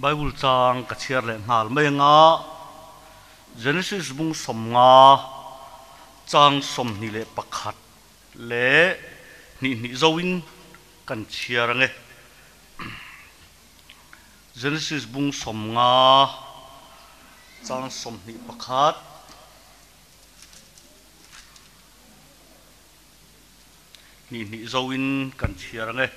Bible chang ka chhiar leh nghal mai anga Genesis bung 50 chang 21 leh hnih hnih zoin kan chhiar ange. Genesis bung 50 chang 21 Hnih hnih zoin kan chhiar ang e.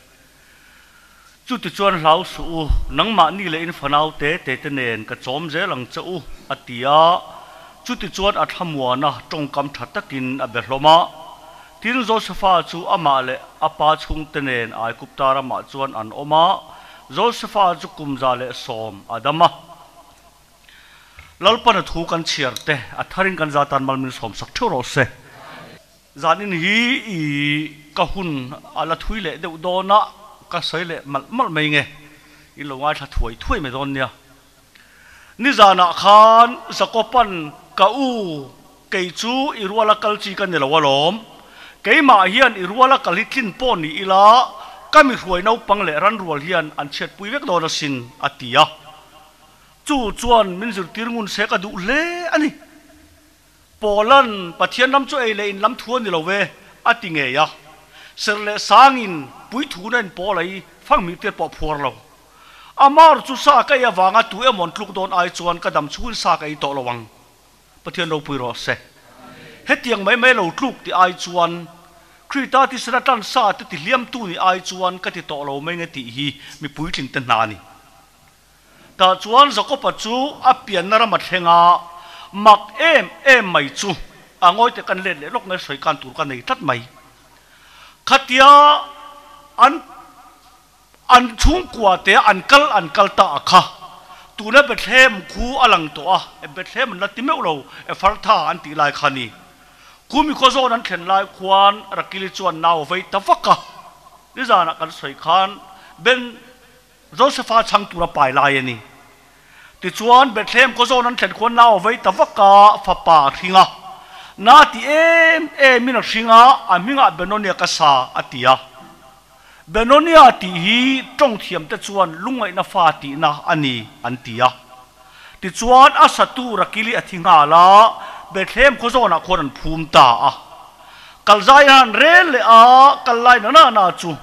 Chutichuan hlau suh u, nangmahni leh in fanau te te te nen ka chawm zel ang che u, a ti a. Chutichuan a thlamuana tawngkam tha takin a be hlawm a. Tin, Josefa chu amah leh a pa chhungte nen Aigupta ramah chuan an awm a, Josefa chu kum 110 a dam a. Lalpana thu kan chhiar te a tharin kan za tan mal min sawmsak theuh rawh se. Zanin hi i ka hun a la thui leh deuh dawn a, ka sawi leh malh malh mai nge, in lo ngaithla thuai thuai mai dawn nia. Nizanah khan Jakoban ka u, kei chu i ruala kal chi ka ni lo alawm, keimah hian i ruala kal hi tlin pawh ni ila, ka mi hruai naupang leh ranrual hian an chhiatpui vek dawn asin, a ti a. Chu chuan min zirtir ngun se ka duh hle a ni. Pawlan, Pathian ram chu ei leh in lam thu a ni lo ve, a ti ngei a. Serh leh sangin puithuna in pawl ai fang hmih tir pawh phuar lo. Amar chu sa ka ei avanga tu emaw an tluk dawn ai chuan ka dam chhungin sa ka ei tawh lo ang. Pathian ropui rawh se. Hetiang mai mai lo tluk tih ai chuan Krita tisana tan sa te ti hliamtu nih ai chuan ka ti tawh lo mai nge tih hi mi puitling te hna a ni. Tah chuan Jakoba chu a pianna ram a thleng a, mak em em mai chu a ngawi te kan let leh lawk mai sawi kan tur ka nei tlat mai. Khatia an an chhungkua te an kal an kal ta a kha, tuna Bethlehem khu a lang tawh a, Bethlehem an la ti meuh lo, Efartha an tih lai kha a ni. Khu mi khaw zawn an thlen lai khuan Rakili chuan nau a vei ta vak a, nizanah kan sawi khan Ben Josefa chhang tura pai lai a ni. Tichuan, Bethlehem khaw zawn an thlen khuan nau a vei ta vak a, fapa a hring a. Na ti em emin a hring a, a hmingah Benonia ka sa, a ti a. Benonia tih hi tawng thiamte chuan lungngaihna fa tihna a ni, an ti a. Tichuan, a satu Rakili a thi nghal a, Bethlehem khaw zawnah khuan an phum ta a. Kalzai a han rel leh a, kal lai na na na chu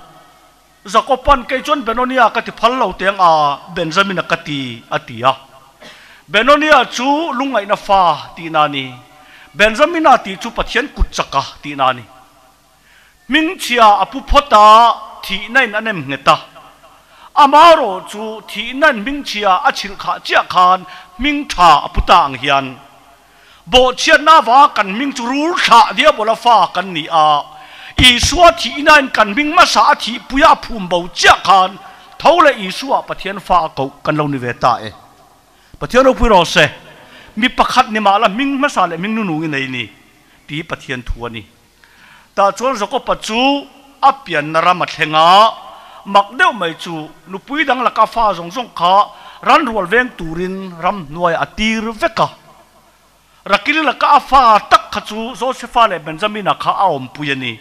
Jakoban kei chuan Benonia ka ti phal lo teng a, Benjamina ka ti, a ti a. Benonia chu lungngaihna fa tihna a ni. Benjamina tih chu Pathian kut chaka tihna a ni. Hmingchhia a pu phawt a, thihna in a nem nghet a. Amaherawh chu thihna in hmingchhia a chhilh khah chiah khan hming tha a pu ta ang hian Bawhchhiatna avanga kan hming chu rul thlah diabola fa kan ni a, Isua thihnain kan hming hmasa a thihpuia a phum bo chiah khan tho leh Isua Pathian fa a koh kan lo ni ve ta e. Pathian ropui rawh se, mi pakhat ni mah la hming hmasa leh hming nunung i nei ni tih Pathian thu a ni. Tah chuan Jakoba chu a pianna ram a thleng a, mak deuh mai chu nupui dang laka fa zawng zawng kha ranrual veng turin ramhnuaiah a tir vek a. Rakili laka a fa tak kha chu Josefa leh Benjamina kha a awmpui a ni.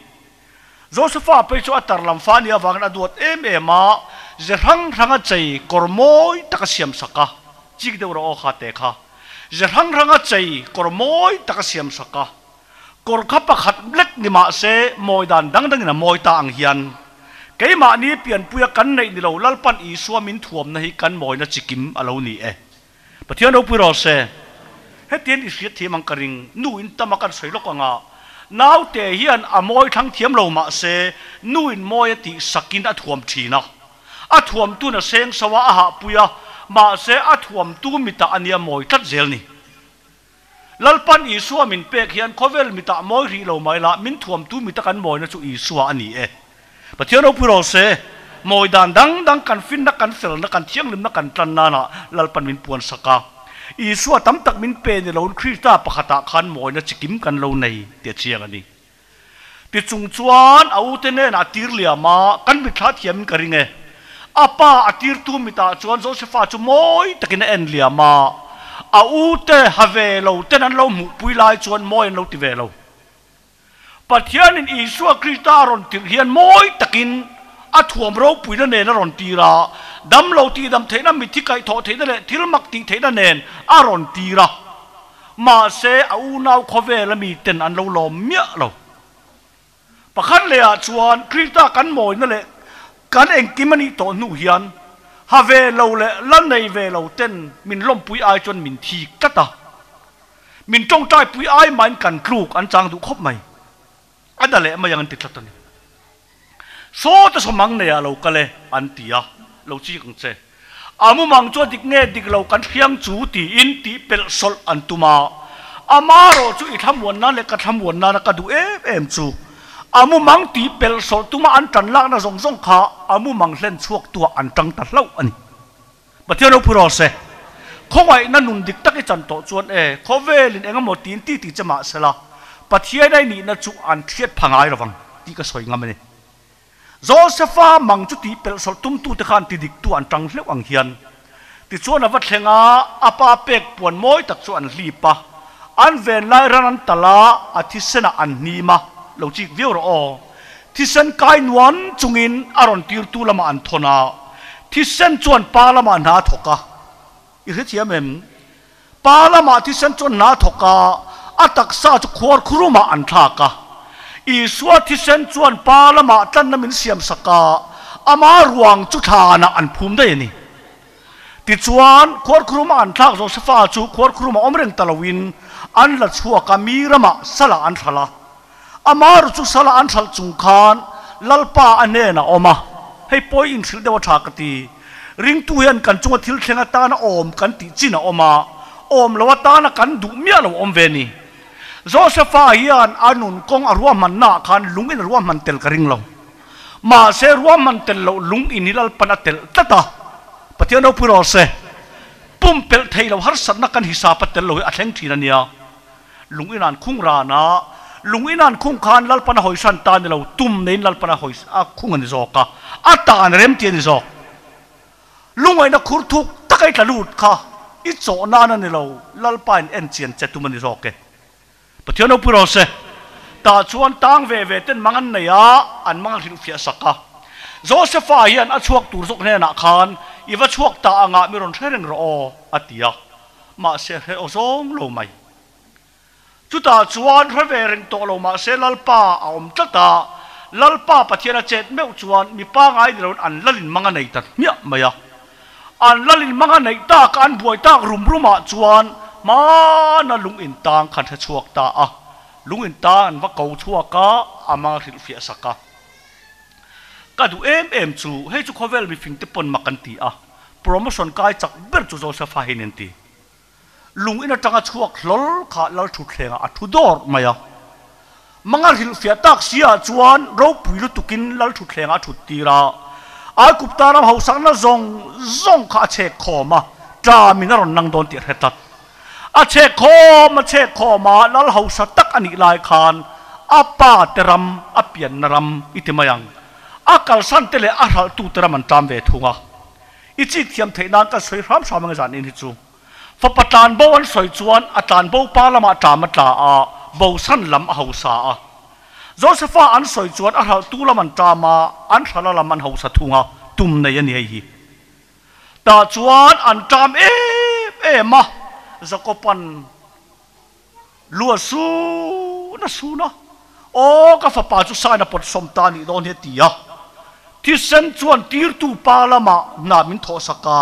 Josefa phei chu a tar lam fa nih avangin a duat em em a, ze hrang hranga chei kawr mawi tak a siamsak a, chik deuh rawh aw kha te kha, ze hrang hranga chei kawr mawi tak a siamsak a. Kawr kha pakhat lek ni mah se mawi dan dang dangin a mawi ta ang hian keimahni pianpuia kan neih ni lo Lalpan Isua min thuamna hi kan mawina chikim a lo ni e. Pathian ropui rawh se. Hetiang i hriat thiam ang ka ring, nu in tam a kan sawi lawk ang a, naute hian a mawi thlang thiam lo mah se nu in mawi a tih sakin a thuam thin a, a thuamtun a seng so a, a hahpui a, mahse a thuamtu mitah a nia mawi tlat zel ni. Lalpan Isua min pek hian khawvel mitah mawi rih lo mai la, min thuamtu mita kan mawina chu Isua a ni e. Pathian ropui rawh se, mawi dan dang dang kan finna, kan felna, kan thianghlimna kan tan nana Lalpan min puan sak a. Isua tam tak min pe ni loin Krista pakhatah khan mawina chikim kan lo nei tih a chiang a ni. Tichung chuan a ute hnenah a tir liam a, kan mitthla thiamin ka ring e. A pa a tirtu mitah chuan Josefa chu mawi takin a en liam a, a ute ha ve lo ten an lo hmuhpui lai chuan mawi an lo ti ve lo. Pathianin Isua Krista a rawn tirh hian mawi takin a thuam ropuina nen a rawn tir a, Damlo tihdam theihna, mitthi kaihthawh theihna leh thil mak tih theihna nen a rawn tir a. Mahse, a unau khawvela miten an lo lawm miah lo. Pakhat lehah chuan Krista kan mawina leh kan engkim a nih tawh hnu hian ha ve lo leh la nei ve lo ten min lawmpui ai chuan min thik tlat a. Min tawngtaipui ai mahin kan tluk an chang duh khawp mai. A da leh mai ang an ti tlat a ni. Sawta sawmang neiah lo kal e an ti a, lo chik ang che. A mumang chu a dik nge dik lo kan hriang chu tiin tih pelh sawlh an tum a. Amarawh chu i thlamuan nan leh ka thlamuan nana ka duh em em chu a mumang tih pelh sawlh tuma an tan lakna zawng zawng kha a mumang hlen chhuak tuah an tang ta hlauh a ni. Pathian ropui rawh se. Khawngaihna nun dik tak i chan tawh chuan e, khawvelin eng emaw tiin ti ti che mah sela, Pathian a i nihna chu an hriat pha ngai lovang tih ka sawi ngam a ni. Josefa mang chu tih pelh sawlh tumtute khan ti diktu an tang hleuh ang hian. Tichuan a va thleng a, a pa pek puan mawi tak chu an hlip a, an ven lai ran an talh a, a thisenah an hnim a, lo chik viau rawh aw. Thisen kai nuan chungin a rawn tirtu lamah an thawn a, thisen chuan pa lamah hna a thawk a. I hrethiam em? Pa lamah thisen chuan hna a thawk a, a taksa chu khuar khurumah an thlak a. Isua thisen chuan pa lamah tlanna min siamsak a, ama ruang chu thlanah an phum daih a ni. Tichuan, khuar khurumah an thlak Josefa chu khuar khurumah awm reng ta loin an la chhuak a, mi ramah salah an hralh a. Amah ru chu sala an hralh chung khan Lalpa a hnenah a awm a, hei pawi inhrilh deuh a tha ka ti. Ringtu hian kan chunga thil thleng atana awm kan tih chin a awm a, awm lo atana kan duh miah lo awm ve ni. Josefa hian a nun kawng a ruahmannaah khan lung in a ruahman tel ka ring lo. Mahse ruahman tel loh lung in hi Lalpan a telh tlat a, Pathian ropui rawh se. Pumpelh thei lo harsatna kan hisap a tel lo hi a thleng thin a nia. Lung in an khung ran a, lung in an khung khan Lalpan a hawisan ta ni lo, tum neiin Lalpan a hawi a khung a ni zawk a, a tan rem ti a ni zawk. Lungaihna khur thuk taka i tla lut kha i chawh nan a ni lo, Lalpa in en chian che tum a ni zawk e. Pathian ropui rawh se. Tah chuan tang ve ve ten mang an nei a, an mang a hrilhfiah sak a. Josefa hian a chhuak tur zawk hnenah khan, I va chhuak ta angah mi rawn hre reng rawh aw, a ti a. Mahse hre aw zawng lo mai. Chutah chuan hre ve reng tawh lo mahse Lalpa a awm tlat a, Lalpa Pathian a chet meuh chuan mi pangai ni loin an lalin mang a nei ta hmiah mai a. An lalin mang a neih tak a an buai tak rum rumah chuan hmana lung in tang khan hre chhuak ta a. Lung in tang an va ko chhuak a, a mang a hrilhfiah sak a. Ka duh em em chu hei chu khawvel mifing te pawn mak an ti a. Promotion kai chak ber chu Joseph a hian an ti. Lung in atanga chhuak hlawl kha Lalthutthlengah a thu dawr mai a. Manga hrilhfiah tak si ah chuan ropui lutukin Lalthutthlengah a thut tir a. Aikupta ram hausakna zawng zawng kha a chhek khawm a, ṭamin a rawn nang dawn tih a hre tlat. A chhek khawm a chhek khawm a, Lal hausa tak a nih lai khan a pa te ram, a pianna ram i ti mai ang. A kalsan te leh a hralhtu te ram an ṭam ve thung a. I chik thiam theih nan kan sawi hram hram ang e zan in hi chu. Fapa tlan bo an sawi chuan a tlan bo pa lamah ṭam a tla a, bosan lam a hausa a. Josefa an sawi chuan a hralhtu lam an ṭam a, an hralha lam an hausa thung a, tum nei a ni hei hi. Tah chuan an ṭam em em a, Jakoban Lu a sun a sun a, Aw ka fapa chu sain a pawt sawm ta nih dawn hi a ti a. Thisen chuan tirtu pa lamah hna min thawhsak a,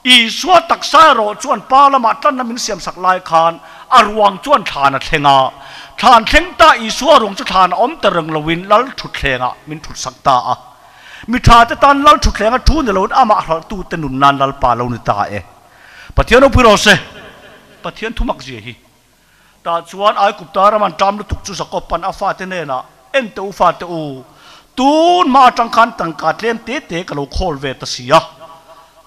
Isua taksa erawh chuan pa lamah tlanna min siamsak lai khan a ruang chuan thlan a thleng a. Thlan thleng ta Isua ruang chu thlan a awm ta reng loin Lal thutthlengah min thutsak ta a. Mi tha te tan Lal thutthleng a thu ni loin amah hralhtute nun nan Lalpa lo ni ta e. Pathian ropui rawh se. Pathian thumak zia hi. Tah chuan Aigupta ram an ṭam lutuk chu Jakob-a'n a fate hnenah, En teh u fate u, tun hma aṭang khan tangka tlem te te ka lo khawl ve ta si a.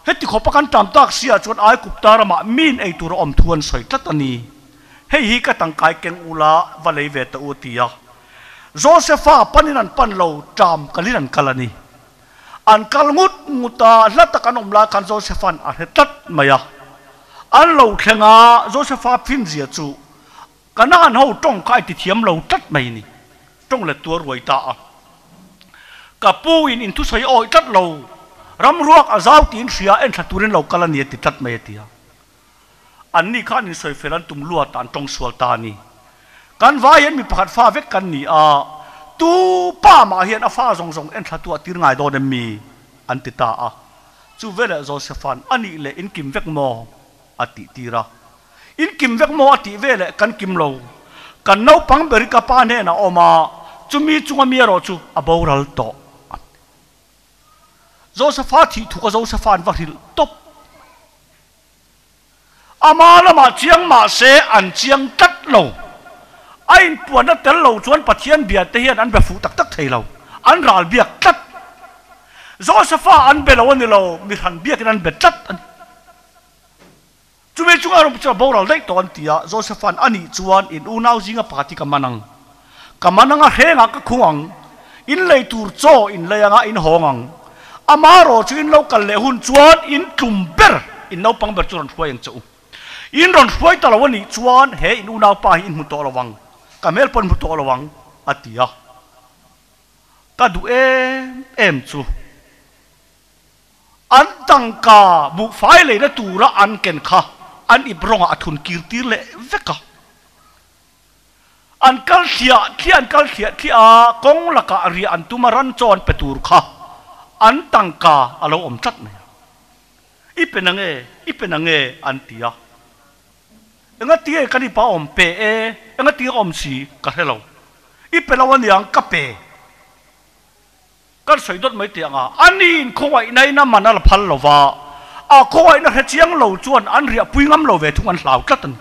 Heti khawpa kan ṭam tak si ah chuan Aigupta ramah min ei tur a awm thu an sawi tlat a ni. Hei hi ka tangkai keng u la, va lei ve teh u a ti a. Josefa panin an pan lo, ṭam kalin an kal a ni. An kal ngut ngut a, hla tak an awm lai khan Joseph-a'n a hre tlat mai a. An lo thleng a, Joseph-a phinzia chu Kanaan ho tawng kha a ti thiam lo tlat mai ni. Tawng let tu a ruai ta a. Ka pu in inthusawi a awih tlat lo. Ram ruak a zau tiin hria enthla turin lo kal a ni a ti tlat mai a ti a. Anni khan insawi fel an tum luat a an tawng sual ta a ni. Kan vai hian mi pakhat fa vek kan ni a, tu pa mah hian a fa zawng zawng enthla tu a tir ngai dawn em mi? an ti ta a. Chu veleh Josepha'n a nih leh in kim vek maw? a tih tir a. In kim vek maw? a tih veleh kan kim lo. Kan naupang ber hi ka pa hnenah a awm a, chumi chunga mi erawh chu a boral tawh a ti. Josepha thih thu ka Josepha'n va hrilh tawp. Ama lamah chiang mah se an chiang tlat lo. A inpuanna tel lo chuan Pathian bia te hian an be fuh tak tak thei lo. An ral biak tlat. Josepha an be lo a ni lo, mi hran biakin an be tlat a ni. Chumi chunga rawng chu a boral daih tawh an ti a, Josepha'n a nih chuan in unau zinga pakhat hi ka man ang. Ka man anga hrengah ka khung ang. In lei tur chaw in lei anga in hawng ang. Ama rawh chu in lo kal leh hun chuan in tlum ber, in naupang ber chu rawn hruai ang che u. In rawn hruai ta lo a nih chuan he in unaupa hi in hmu tawh lo ang, ka hmel pawh in hmu tawh lo ang, a ti a. Ka duh em em chu. An tangka buhfai leina tura an ken kha an ip rawngah a thun kir tir leh vek a. An kal thliah thliah an kal thliah thliah a, kawng lakah riah an tum a, ran chaw an pe tur kha an tangka a lo awm tlat mai a. I pe na nge, i pe na nge an ti a. Engatinge kan ipa awm pe e, engatinge awm si ka hre lo. I pe lo aniang ka pe. Kan sawi dawt mai teh ang a, a niin khawngaihna in a man a la phal lo va, a khawngaihna hre chiang lo chuan an riahpui ngam lo ve thung an hlau tlat a ni.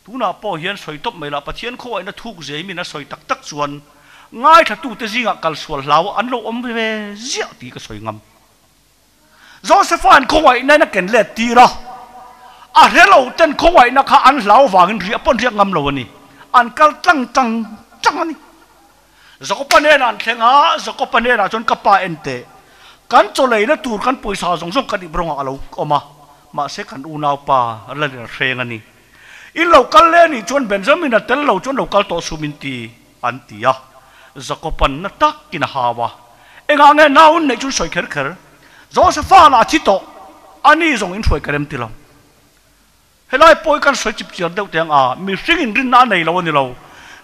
Tunah pawh hian sawi tawp mai lah Pathian khawngaihna thuk zia hi min a sawi tak tak chuan ngaithlatute zingah kalsual hlau an lo awm ve ziah tih ka sawi ngam. Josepha'n khawngaihna in a ken let tir a, a hre lo ten khawngaihna kha an hlau vangin riah pawh an riak ngam lo a ni. An kal tlang tang tang a ni. Jakopa hnenah an thleng a, Jakopa hnenah chuan ka pa en teh, kan chaw leina tur kan pawisa zawng zawng kan ip rawngah a lo awm a, mahse kan unaupa la len hreng a ni. In lo kal leh a nih chuan Benjamin a tel lo chuan lo kal tawh suh min ti, an ti a. Jakopa'n na takin a hau a, Engah nge naun neih chu sawi kher kher? Josepha lah a thi tawh, ani zawng in hruai ka rem ti lo. Helai pawh hi kan sawi chip chiar deuh teh ang a, mihring in rinna a nei lo a ni lo.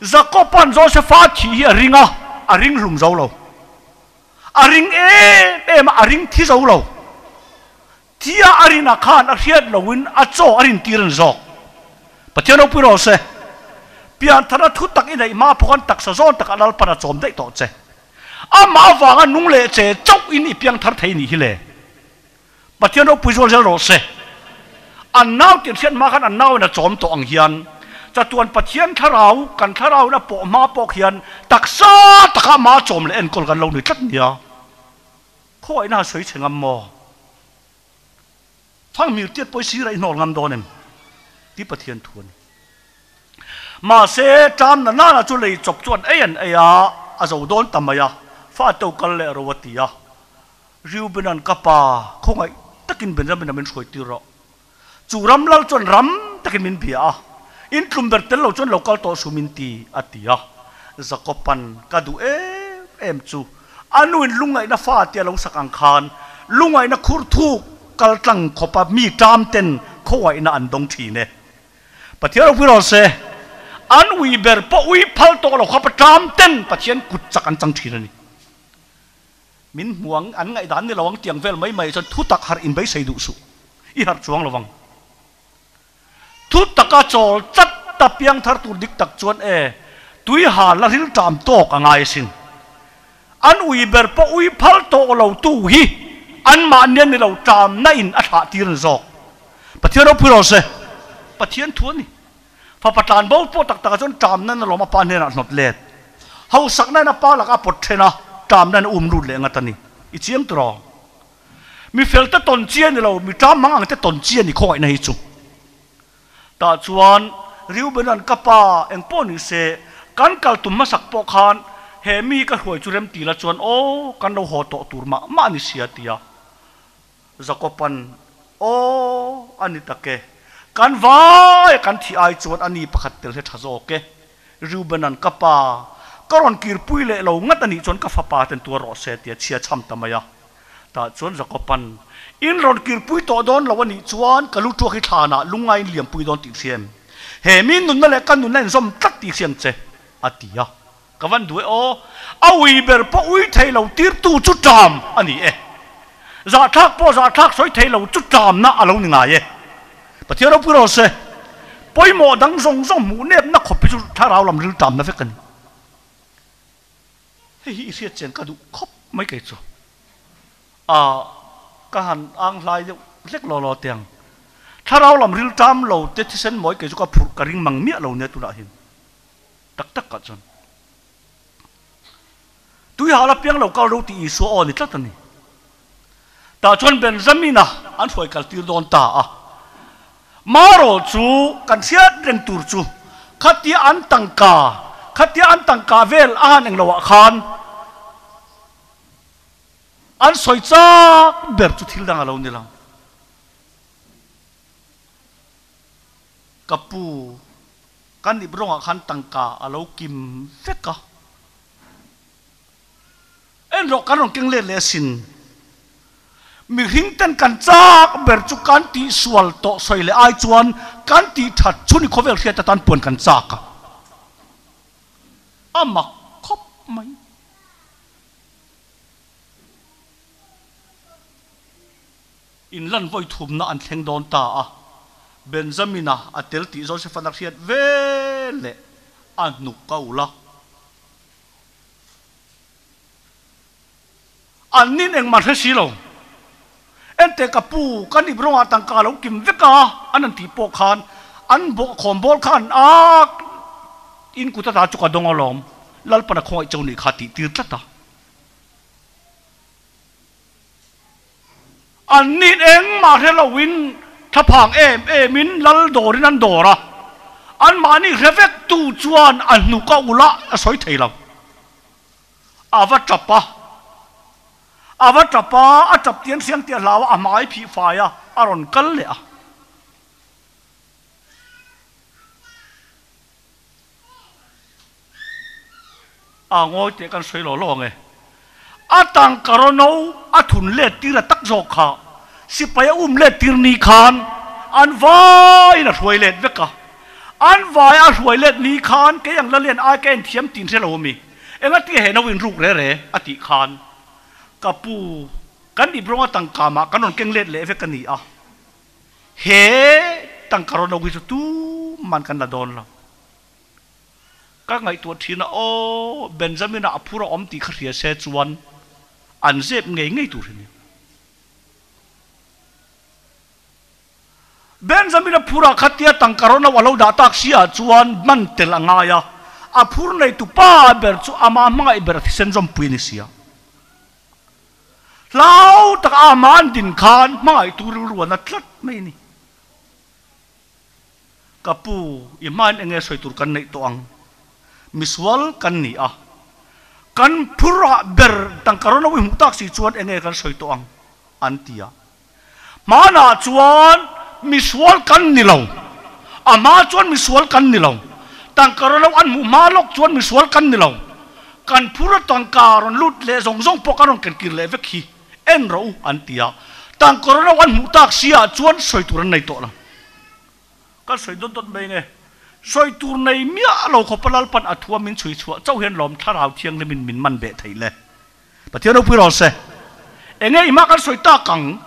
Jakopa'n Josepha thih hi a ring a, a ring hlum zo lo. A ring em em a, a ring thi zo lo. Tia a rinah khan a hriat loin a chaw a rintir a ni zawk. Pathian ropui rawh se. Pianthara thu tak i neih hma pawh khan taksa zawn takah Lalpan a chawm daih tawh che. Amah avanga nung leh che chauh in i piangthar thei nih hi le. Pathian ropui zual zel rawh se. An nau tih an hriat hma khan an nau in a chawm tawh ang hian chatuan Pathian thlarau kan thlarau in a pawh hma pawh khian taksa takah mah chawm leh enkawl kan lo ni tlat nia. Khawngaihna a sawi chhe ngam maw? Fanghmir tiat pawh i sirah i hnawl ngam dawn em? Tih Pathian thu a ni. Mahse, ṭam na nana chu lei chawp chuan ei an ei a, a zo dawn ta mai a, fa teu kal leh ro a ti a. Reuben-a'n ka pa, khawngaih takin Benjamin-a min hruai tir rawh. Chu ram lal chuan ram takin min bia a, in tlum ber tel lo chuan lo kal tawh su min ti, a ti a. Jakob-a'n ka duh em em chu a nuin lungngaihna fa tia lo sak ang khan lungngaihna khur thuk kal tlang khawpa mi ṭam ten khawngaihna an dawng ṭhin e. Pathian ropui rawh se, an ui ber pawh ui phal tawh lo khawpa ṭam ten Pathian kut chak an chang ṭhin a ni. Min hmu ang, an ngaihdan ni lo ang tiang vel mai mai chuan thu tak harh in beisei duh suh. I harh chuang lo vang. Thu taka chawl tlat ta piang thar tur dik tak chuan e, tui ha la ril ṭam tawk a ngai asin. An ui ber pawh ui phal tawh lo tu hi anmahni an ni lo ṭamna in a thlah tir a ni zawk. Pathian ropui rawh se. Pathian thu a ni. Fapa tlan bo pawh tak takah chuan ṭamna in a lawm a pa hnenah hnawt let. Hausakna in a pa lakah a pawt then a, ṭamna in a um lut leh ngat a ni. I chiang tiraw? Mi fel te tawn chi a ni lo, mi ṭam mang ang te tawn chi a ni khawngaihna hi chu. Tah chuan Reuben-a'n ka pa eng pawh ni se, kan kal tum hmasak pawh khan he mi hi ka hruai chu rem ti la chuan aw, kan lo haw tawh tur mah mah a ni sia tia. Jakob-a'n, Aw, a ni tak e. Kan vai a kan thih ai chuan a ni pakhat tel hi a tha zawk e. Reuben-a'n, Ka pa, Ka rawn kirpui leh lo ngat a nih chuan ka fapa ten tuar rawh se tia chhia chham ta mai a. Tah chuan Jakoban, In rawn kirpui tawh dawn lo a nih chuan ka lu tuak hi thlanah lungngaiin liampui dawn tih hria em? He mi nunna leh ka nunna inzawm tlat tih hria ang che, a ti a. Ka van duh e aw, a ui ber pawh ui thei lo tirtu chu ṭam a ni e. Zahthlak pawh zahthlak sawi thei lo chu ṭamna a lo ni ngai e. Pathian ropui rawh se, pawimawh dang zawng zawng hmuh nepna khawp hi chu thlarau lam ril ṭamna vek a ni. Hei hi i hriat chian ka duh khawp mai kei chu. A, ka han ang hlai deuh hlek law law teh ang. Thlarau lam ril ṭam lo te thisen mawi kei chu ka phurh ka ring mang miah lo nia tunah hian. Tak tak ah chuan tui hal a piang lo kal ro tih Isua aw ni tlat a ni. Tah chuan Benjamina an hruai kal tir dawn ta a. Marawh chu kan hriat reng tur chu khatia an tangka, khatia an tangka vel a han englo ah khan an sawi chak ber chu thil dang a lo ni lo. Ka pu. Kan ip rawngah khan tangka a lo kim vek a. En rawh kan rawn keng let leh asin. Mihring ten kan chak ber chu kan tih sual tawh sawi leh ai chuan kan tih that chhun i khawvel hriat atan puan kan chak a. A mak khawp mai. In lan vawi thumna an thleng dawn ta a, Benjamina a tel tih Josephan a hriat ve leh a hnuk a ulh a. An nin engmah hre si lo. Enteh ka pu, kan ip rawngah tangka a lo kim vek a, an han tih pawh khan an khawmbawl khan a in kut ata chu ka dawng alawm, Lalpan a khawngaih cho nih kha tih tir tlat a. An nin engmah hre loin thlaphang em emin lal dawrin an dawr a, anmahni hre vek tu chuan a hnuk a ulh a, a sawi thei lo. A va tap a, a va tap a, a tap tiang siang tih a hlau a, a hmai phih fai a, a rawn kal leh a. A ngawi teh kan sawi lo lo ang e. A tangka rawno a thun let tir a tak zawk kha sipai a um let tir ni khan an vaiin a hruai let vek a. An vai a hruai let ni khan kei ang Lalian ai ka en thiam tin hre lo ami? Engati he no in ruk re re a tih khan ka pu kan ip rawnga tangka mah kan rawn keng let leh vek a ni a. He tangka rawno hi chu tuman kan la dawn lo. Ka ngaihtuah thin a, aw, Benjamin-a a phur a awm tih kha hria se chuan an zep ngei ngei tur hi ni. Benjamin-a phurah khatia tangka rawno a lo dah tak si ah chuan man tel a ngai a, a phur neitu pa ber chu ama hmangaih ber a thisen zawmpui a ni sia. Hlau taka ama an din khan hmangaihtu rilru a na tlat mai a ni. Ka pu, i hmain enge sawi tur kan neih tawh ang? Misual kan ni a, kan phur ah ber tangka rawn lo i hmuh tak si chuan enge kan sawi tawh ang? an ti a. Hmanah chuan misual kan ni lo, a hma chuan misual kan ni lo, tangka rawn lo an hmuh hma lawk chuan misual kan ni lo, kan phur a tangka rawn lut leh zawng zawng pawh kan rawn ken kir leh vek hi. En rawh u an ti a, tangka rawn lo an hmuh tak si ah chuan sawi tur an nei tawh lo. Kan sawi dawt dawt mai nge, sawi tur nei miah lo khawpa Lalpan a thua min chhui chhuah chauh hian lawm thlarau thianghlimin min man beh theih le. Pathian ropui rawh se. Enge i hma kan sawi tak ang,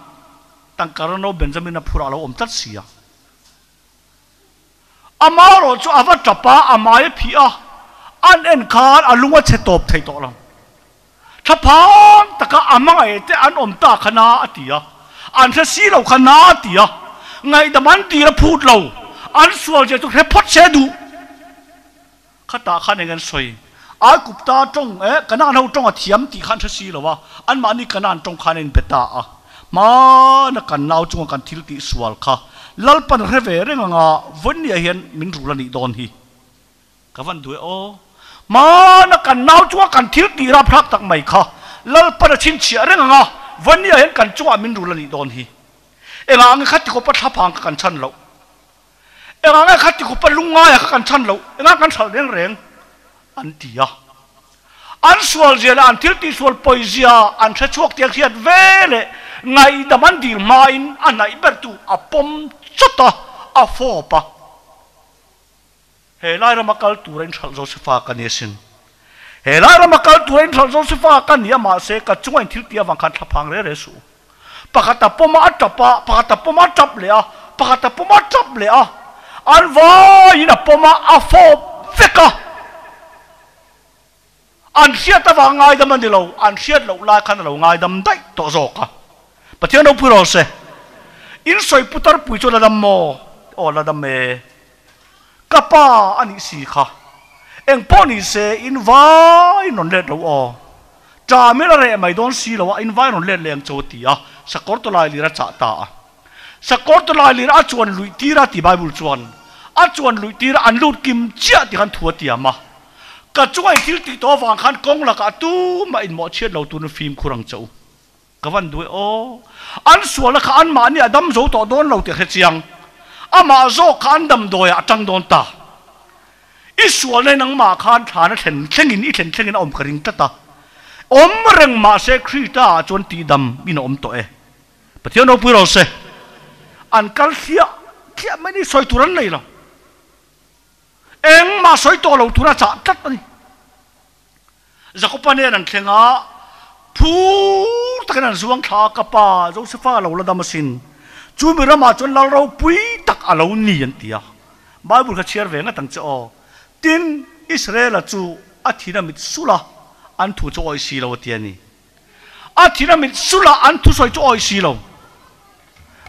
tangka rawn lo Benjamin-a phurah a lo awm tlat si a. Amah erawh chu a va tap a, a hmai a phih a, an en khan a lung a chhe tawp thei tawh lo. Thlaphang taka a hmangaih te an awm ta kha na a ti a, an hre si lo kha na a ti a, ngaihdam an tir a phut lo, an sual zia chu hre phawt se duh. Khatah khan eng an sawi? Aikupta tawng eh Kanaan ho tawng a thiam tih kha an hre si lo a, anmahni Kanaan tawng khan a inbe ta a. Hmana kan nau chunga kan thil tih sual kha Lalpan hre ve reng anga vawinia hian min rul a nih dawn hi. Ka van duh e aw. Hmana kan nau chunga kan thil tih rapthlak tak mai kha Lalpan a chhinchhiah reng anga vawinia hian kan chungah min rul a nih dawn hi. Engah nge kha tikawpa thlaphang kha kan chhan loh? Engah nge kha tikhupa lungngaia kha kan chhan loh? Engah kan hralh reng reng? An ti a. An sual zia leh an thil tihsual pawi zia an hre chhuak tiang hriat ve leh ngaihdam an dil hmain a hnaih bertu a pawm chawt a, a fawp a. He lai rama kal tura inhralh Josefa ka ni asin. He lai rama kal tura inhralh Josefa ka ni a, mahse ka chunga in thil tih avang khan thlaphang re re suh u. Pakhat a pawm a, a tap a, pakhat a pawm a, a tap leh a, pakhat a pawm a, a tap leh a. An vaiin a pawm a, a fawp vek a. An hriat avang ngaidam a ni lo, an hriat loh lai khan a lo ngaidam daih tawh zawk a. Pathian ropui rawh se. In sawi putar pui chu la dam maw? Aw la dam e. Ka pa a nih si kha. Eng pawh ni se in vai rawn let lo aw. Ṭa mel a reh mai dawn si lo a, in vai rawn let leh ang cho a ti a, sakawr tawlai lir a chah ta a. Sakawr tawlai lir a chuan luih tir a ti Bible chuan. A chuan luih tir a an lut kim chiah ti khan thu a tiam a. Ka chunga i thil tih tawh avang khan kawng lakah tumah inmawhchhiat lo turin fimkhur ang che u. Ka van duh e aw. An sualna kha anmahni a dam zo tawh dawn lo tih a hre chiang. Amah zawk kha an damdawiah a tang dawn ta. I sualna hi nangmah khan thlana thlen thlengin i thlen thlengin a awm ka ring tlat a. Awm reng mahse Krista ah chuan tihdam in a awm tawh e. Pathian ropui ro se. An kal thliah thliah mai ni sawi tur an nei lo. Engmah sawi tawh lo tura chah tlat a ni. Jakoba nen an thleng a, phur takin an zuang thla a, Ka pa, Josefa a lo la dam asin. Chu mi ramah chuan lal ropui tak a lo ni an ti a. Bible kha chhiar ve ngat ang che aw. Tin, Israela chu a thin a mit sulh a, an thu chu awih si lo a ti a ni. A thin a mit sulh a, an thusawi chu awih si lo.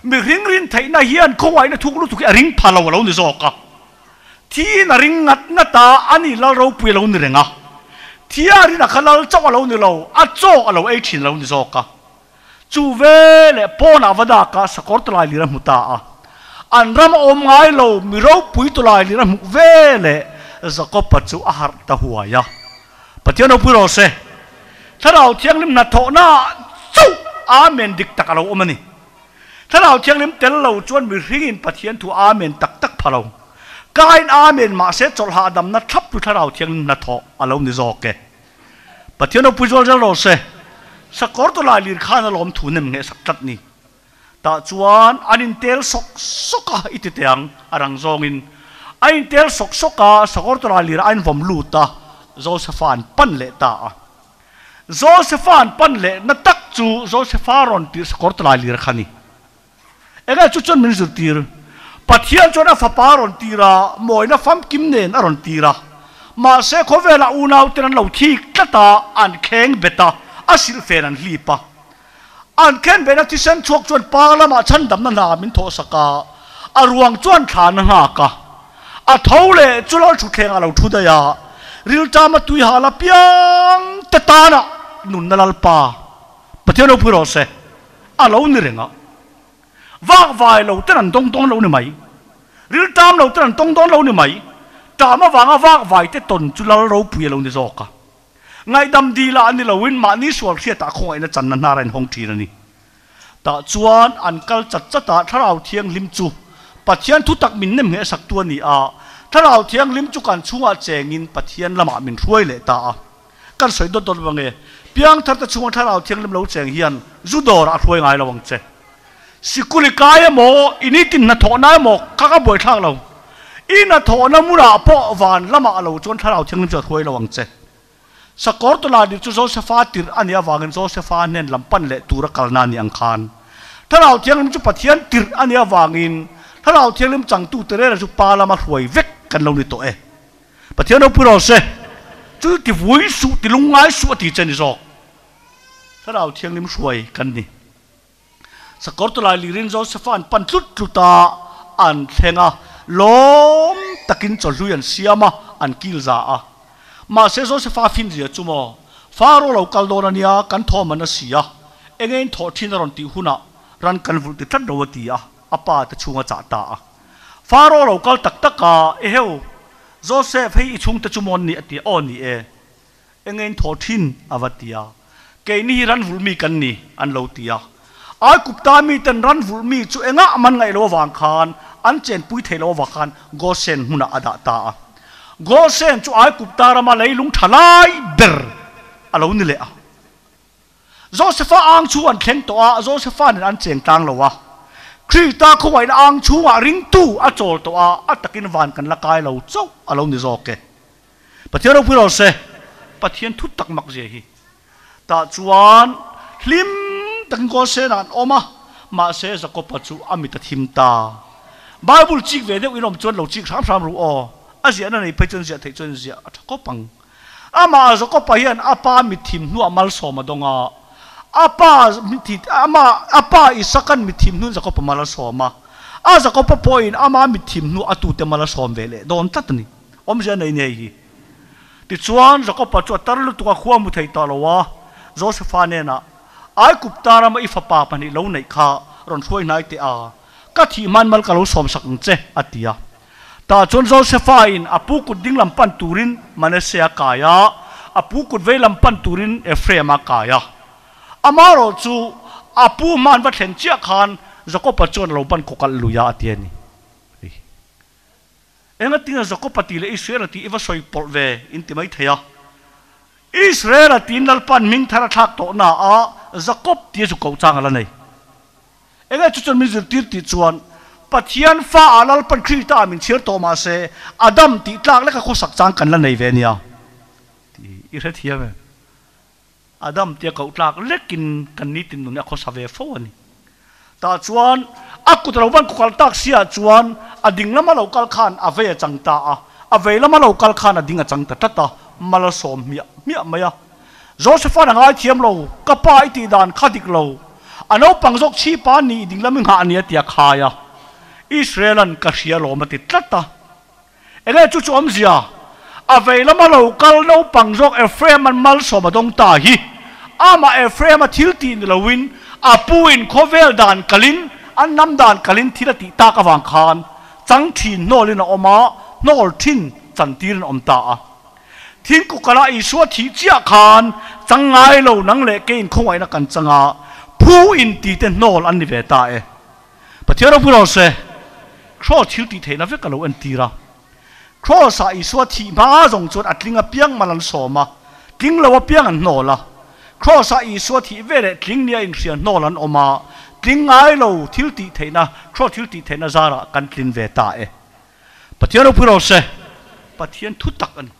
Mihring rin theihna hian khawngaihna thuk lutuk hi a ring pha lo a lo ni zawk a. Thiin a ring ngat ngat a, ani lal ropui a lo ni reng a. Thia rin a kha lal chauh a lo ni lo, a chaw a lo ei thin a lo ni zawk a. Chu ve leh pawnah va dak a, sakawr tawlai lir a hmu ta a. An ram a awm ngai lo, mi ropui tawlai lir a hmuh ve leh Jakob-a chu a harh ta huai a. Pathian ropui rawh se. Thlarau Thianghlim hnathawhna ah chauh Amen dik tak a lo awm a ni. Thlarau Thianghlim tel lo chuan mihringin Pathian thu Amen tak tak pha lo. Kain Amen mahse chawlhah damna thlap tu Thlarau Thianghlim hnathawh a lo ni zawk e. Pathian ropui zual zel rawh se. Sakawr tawlai lir khan a lawm thu nem ngheh sak tlat ni. Tah chuan an intel sawk sawk a i ti teh ang, a rang zawngin. A intel sawk sawk a, sakawr tawlai lirah a invawm lut a, Josefa an pan leh ta a. Josefa an pan leh na tak chu Josefa rawn tirh sakawr tawlai lir kha a ni. Enge chu chuan min zirtir? Pathian chuan a fapa a rawn tir a, mawina famkim nen a rawn tir a. Mahse khawvelah unauten an lo thik tlat a, an kheng bet a, a silhfen an hlip a. An khenbehna thisen chhuak chuan pa lamah chhandamna hna min thawhsak a, a ruang chuan thlan a nghak a. A tho leh chu lal thutthleng a lo thu daih a, rilṭama tui hal apiang te tana nunna Lalpa, Pathian ropui rawh se, a lo ni reng a. Vakvai lo ten an dawng dawn lo ni mai. Rilṭam lo ten an tawng dawn lo ni mai. Ṭam avanga vakvai te tawn chu lal ropui a lo ni zawk a. Ngaihdam dil ah a ni loin mahni sual hriatah khawngaihna channa hnar a inhawng thin a ni. Tah chuan an kal chat chat a, Thlarau Thianghlim chu Pathian thutak min nem ngheh saktu a ni a, Thlarau Thianghlim chu kan chhungah chengin Pathian lamah min hruai leh ta a. Kan sawi dawt dawt vang e, Piangtharte chhunga Thlarau Thianghlim lo cheng hian zu dawrah a hruai ngai lo ang che. Sikul i kai emaw, i nitin hnathawhna emaw kha ka buaithlak lo. I hnathawhna hmunah pawh van lamah lo chuan Thlarau Thianghlim chu a hruai lo ang che. Sakawr tawlai dik chu Josefa tirh a nih avangin Josefa hnen lam pan leh tura kalna a nih ang khan Thlarau Thianghlim chu Pathian tirh a nih avangin Thlarau Thianghlim changtu Terera chu pa lama hruai vek kan lo ni tawh e. Pathian ropui rawh se. Chu ti vui suh, ti lungngai suh a ti che ni zawk. Thlarau Thianghlim hruai kan ni. Sakawr tawlai lirin Josefa an pan tlut tlut a, an thleng a, lawm takin chawhlui an siam a, an kil za a. Mahse Josefa finzia chu maw, Faro lo kal dawn a nia, kan thawm an a si a, enge in thawh thin a rawn tih hunah ran kan vulh ti tlat lo a ti a, a pa te chhung a chah ta a. Faro lo kal tak tak a, Eheu, Josef hei i chhungte chu maw an nih a ti a, Aw ni e. Enge in thaw thin? a va ti a. Keini hi ran vulh mi kan ni, an lo ti a. Aikupta miten ran vulh mi chu engah man ngaih lo avang khan an chenpui thei lo avang khan Gosen hmunah a dah ta a. Gosen chu Aikupta rama leilung tha lai ber. a lo ni leh a. Josefa ang chu an thleng tawh a, Josefa nen an cheng tlang lo a. Krista khawngaihna ang chhungah ringtu a chawl tawh a, a takin van kan la kai lo chauh a lo ni zawk e. Pathian ropui rawh se, Pathian thu tak mak zia hi. Tah chuan hlim takin kawl senah an awm a, mahse Jakoba chu a mit a thim ta. Bible chik ve deuh in awm chuan lo chik hram hram ru aw, a ziahna nei phei chuan ziah theih chuan ziah a tha khawp ang. Amah Jakoba hian a pa mit thim hnuah malsawm a dawng a, a pa amah a pa Isaka'n mit thim hnuin Jakoba mal a sawm a, a Jakoba pawhin ama mit thim hnuah a tute mal a sawm ve leh dawn tlat a ni. Awmzia nei nei hi. Tichuan, Jakoba chu a tar lutuk a khua hmu thei tawh lo a, Josefa hnenah, Aigupta rama i fapa pahnih lo neih kha rawn hruai hnai teh a, ka thih hman mal ka lo sawmsak ang che, a ti a. Tah chuan Josefa in a pu kut ding lam pan turin Manase a kai a, a pu kut vei lam pan turin Ephraim a kai a. Amaherawh chu a pu hman va thlen chiah khan Jakoba chuan a lo ban kawkalh lui a, a ti a ni. Engatinge Jakoba tih leh Israela tih i va sawi pawlh ve in ti mai thei a. Israela tiin Lalpa'n hming thar a thlak tawh na a Jakob tia chu koh chang a la nei. Enge chu chuan min zirtir tih chuan Pathian fa ah Lalpa'n Krista ah min chhiar tawh mah se Adam tih tlak leka khawsak chang kan la nei ve nia tih i hrethiam em? Adam tia koh tlak lekin kan nitin nun hi a khawsa ve fo a ni. Tah chuan a kut a lo van kawkalh tak si ah chuan a ding lama lo kal khan a vei a chang ta a, a vei lama lo kal khan a ding a chang ta tlat a, mal a sawm hmiah hmiah mai a. Joseph-a'n a ngaithiam lo, Ka pa i tih dan kha dik lo, a naupang zawk chhipa ni i ding lam i nghah a ni a ti a khai a. Israel-a'n ka hria lawm a ti tlat a. Enge chu chu awmzia? A vei lama lo kal naupang zawk Ephraim-a'n malsawm a dawng ta hi. Amah Ephraim-a thil tih ni loin a puin khawvel dan kalin, an hnam dan kalin thil a tih tak avang khan chang thin hnawlin a awm a, hnawl thin chantirin a awm ta a. Thingkukala Isua thih chiah khan chang ngai lo nang leh keiin khawngaihna kan chang a, phu in ti te hnawl an ni ve ta e. Pathian ropui lo se, Kraws thil tih theihna vek a lo entir a. Kraws ah Isua thih hma zawng chuan a tling apiang mal an sawm a, tling lo apiang an hnawl a. Kraws ah Isua thih veleh tling nia inhria hnawl an awm a, tling ngai lo thil tih theihna, Kraws thil tih theihna zarah kan tlin ve ta e. Pathian ropui lo se, Pathian thu tak a ni.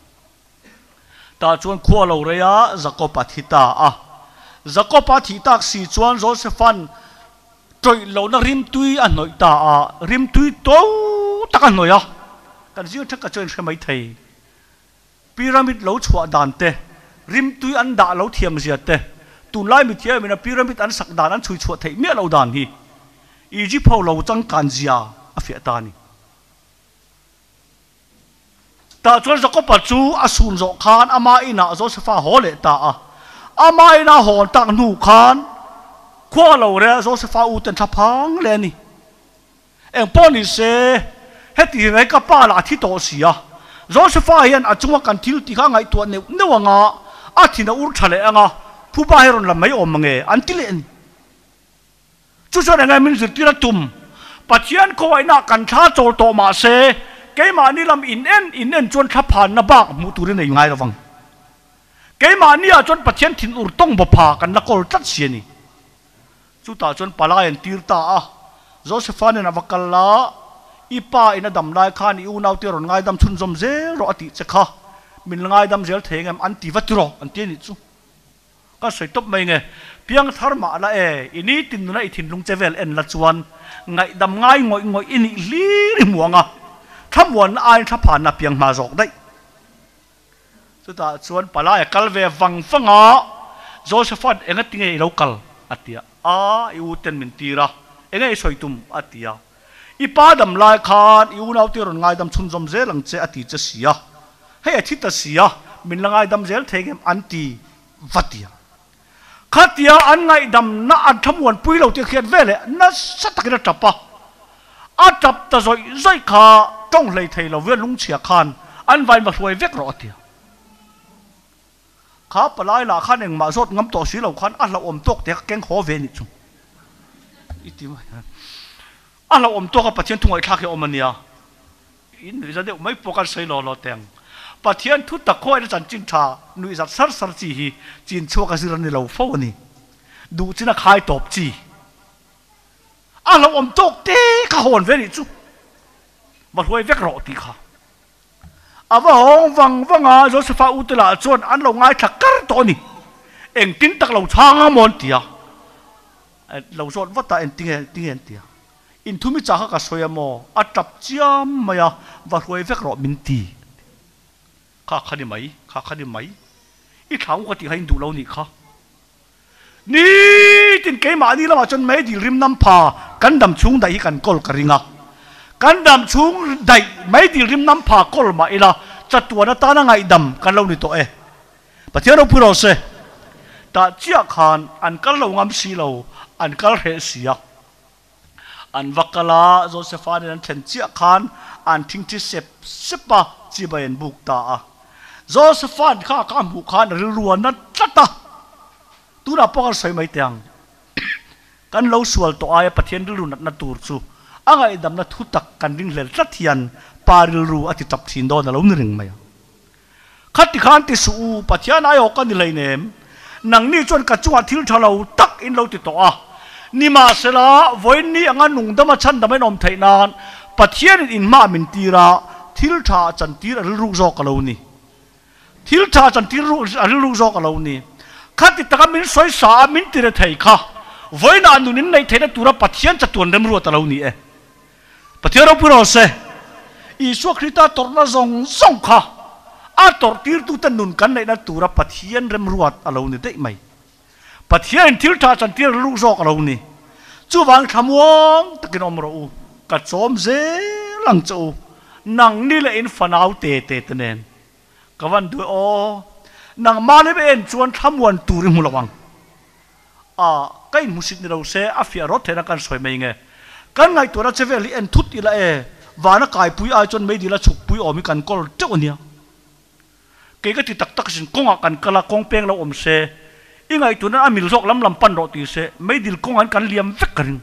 Tah chuan khua lo rei a, Jakob a thi ta a. Jakob a thih tak si chuan Joseph-a'n tawih lohna rimtui a hnawih ta a, rimtui to tak a hnawih a. Kan zing ṭhek chuan inhre mai thei. Pyramid lo chhuah dan te, rimtui an dah lo thiam zia te, tunlai mithiam ina pyramid an sak dan an chhui chhuah theih miah lo dan hi Egypt ho lo changkan zia a fiah ta a ni. Tah chuan Jakoba chu a sun zawh khan ama inah Josefa haw leh ta a. Ama ina hawn tak hnu khan khua lo rel Josefa u ten thla phang leh a ni. Eng pawh ni se, heti hi ngai ka pa lah a thi tawh si a. Josefa hian a chunga kan thil tih kha a ngaihtuah neuh neuh ang a, a thin a ur tha leh ang a, phuba hi rawn la mai awm ang e, an ti leh a ni. Chu chuan eng nge min zirtir a tum? Pathian khawngaihna kan thla chawl tawh mah se, keimahni lam in en in en chuan thla phanna bak hmuh turin a inngai lo vang. Keimahniah chuan Pathian thinur tawng bawpha kan la kawl tlat si a ni. Chutah chuan palai an tir ta a, Josepha nen a va kal la, I pa in a dam lai khan i unaute rawn ngaidam chhunzawm zel rawh a tih che kha, min la ngaidam zel thei ang em? An ti va ti rawh, an ti a nih chu. Ka sawi tawp mai nge, piang thar mah la e, i nitin nuna i thinlung che vel en la chuan ngaihdam ngai ngawih ngawih i nih hlir i hmu ang a, thlamuanna aiin thlaphanna piang hma zawk daih. Chutah chuan palai a kal ve vang vang a, Joseph-a'n enga tinge i lo kal? a ti a, A, i u ten min tir a, enge i sawi tum? a ti a, I pa dam lai khan i unaute rawn ngaidam chhunzawm zel ang che a ti che si a, hei a thi ta si a, min la ngaidam zel thei ngem an ti va ti a. Khatia an ngaihdamna an thlamuanpui lo tih a hriat veleh nasa takin a tap a, a tap ta zawih zawih kha tawng hlei thei lo vial lungchhia khan an vain va hruai vek rawh a ti a. Kha palai lah khan engmah zawt ngam tawh si lo khan a hlauhawm tawk te kha keng haw ve nih chu i ti mai a. A hlauhawm tawk a Pathian thu ngaihthlak hi a awm a nia. In nuihza deuh mai pawh kan sawi law law teh ang. Pathian thu tak khawiah chanchin tha nuihzat sar sar chi hi chin chhuak a zir a ni lo fo a ni. Duh chin a khai tawp chi. A hlauhawm tawk te kha hawn ve nih chu. Va hluai vek rawh tih kha. A va hawng vang vang a, Josefa ute lah chuan an lo ngaithla kar tawh a ni. Engtin tak lo chhang ang maw an ti a. Lo zawt vat a, engtinge, engtinge an ti a. Inthumi chah kha ka sawi a maw? A tap chiam mai a, va hruai vek rawh min ti. Kha kha ni mai, kha kha ni mai. I thlang u ka tih kha in duh lo nih kha. Nitin keimahni lamah chuan meidil rim nam pha kan dam chhung daih hi kan kawl ka ring a. Kan dam chhung daih meidil rim nam pha kawl mah ila chatuan atana ngaihdam kan lo ni tawh e. Pathian ropui rawh se. Tah chiah khan an kal lo ngam si lo, an kal hreh si a. An va kal a, Josefa nen an thlen chiah khan an thingthi sep sep a, chibai an buk ta a. Josefa'n kha ka hmuh khan a rilru a na tlat a, tunah pawh kan sawi mai teh ang. Kan lo sual tawh aia Pathian rilru natna tur chu a ngaihdamna thu tak kan ringhlel tlat hian Pa rilru a ti tap thin dawn a lo ni reng mai a. Khati khan ti suh u, Pathian aiawh ka ni hleinem. Nangni chuan ka chungah thil tha lo tak in lo ti tawh a. Nimahsela, vawiin anga nungdama chhandam a inawm theih nan Pathianin inhma min tir a, thil tha a chantir a rilruk zawk a lo ni. Thil tha a chantir a rilruk zawk a lo ni. Khati taka min sawi sa a, min ti re thei kha vawiinah nun in neih theihna tura Pathian chatuan remruat a lo ni e. Pathian ropui rawh se, Isua Krista tawrhna zawng zawng kha a tawrhtirtute nun kan neihna tura Pathian remruat a lo ni daih mai. Pathianin thil tha chantir rilru zawk a lo ni. Chuvang thlamuang takin awm rawh u, ka chawm zel ang che u, nangni leh in fanau te te te nen. Ka van duh e aw, nangmah leh en chuan thlamuan tur i hmu lo ang. A, ka inhmusit ni lo se, a fiah rawt theihna kan sawi mai nge. Kan ngaihtuahna che vel hi en thut ila e, vana kaipui ai chuan meidil a chhukpui awm hi kan kawl teuh a nia. Kei ka ti tak tak sin, kawngah kan kal a, kawng peng lo awm se, i ngaihtuahna a mil zawk lam lam pan rawh ti se, meidil kawngah hian kan liam vek ka ring.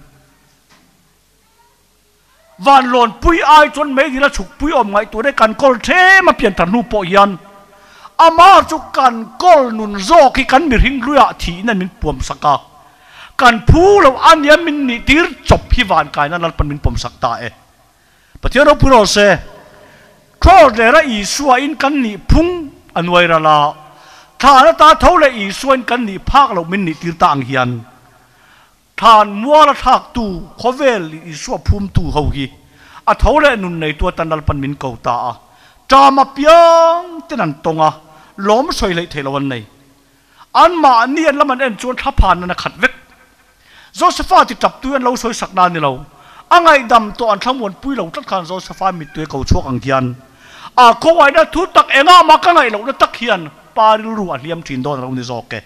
Van lawnpui ai chuan meidil a chhukpui awm ngaihtuah daih kan kawl them a pian thar hnu pawh hian amah chu kan kawl nun zawk hi kan mihring hluiah thihna min puam sak a, kan phu lo a nia min nih tir chawp hi van kaina Lalpan min pawm sak ta e. Pathian ropui rawh se, Thlawt lera Isua in kan nih phung a nuai ral a, thlan ata tho leh Isua in kan nih phak loh min nih tir ta ang hian Thlan mual a thlaktu khawvel Isua phumtu ho hi a tho leh nun neitu atan Lalpan min ko ta a, ṭam apiang ten an tawng a, lawm sawi hleih theih lo an nei. Anmahni an lam an en chuan thlaphan nan a khat vek. Josefa ti ṭaptu an lo sawi sak na a ni lo. A ngaihdam tawh an thlamuan pui lo tlat khan Josefa mittui a ko chhuak ang hian a khawngaihna thu tak engah mah ka ngaih lohna tak hian pa rilru a hliam ṭhin dawn a lo ni zawk e.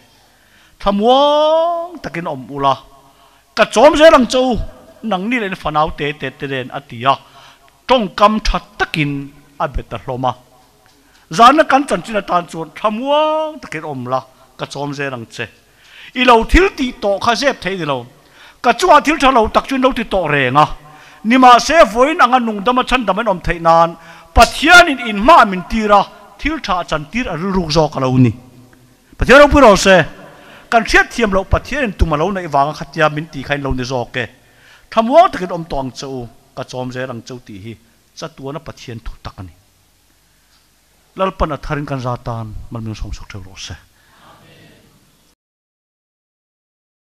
Thlamuang takin awm ula, ka chawm zel ang che u, nangni leh in fanau te te te nen a ti a, tawngkam tha takin a be ta hlawm a. Zana kan chanchin atan chuan thlamuang takin awm la, ka chawm zel ang che. I lo thil tih tawh kha zep thei ni lo, ka chungah thil tha lo tak chu in lo ti tawh reng a, nimahse vawiin anga nungdama chhandam an awm theih nan Pathianin inhma min tir a, thil tha chantir a rilruk zawk a lo ni. Pathian ropui rawh se, kan hriat thiam loh Pathianin tum a lo neih vanga khatia min tih kha in lo ni zawk e. Thlamuang takin awm tawh ang che u, ka chawm zel ang che u tih hi chatuana Pathian thu tak a ni. Lalpan a tharin kan za tan malming sawmsak theuh rawh se.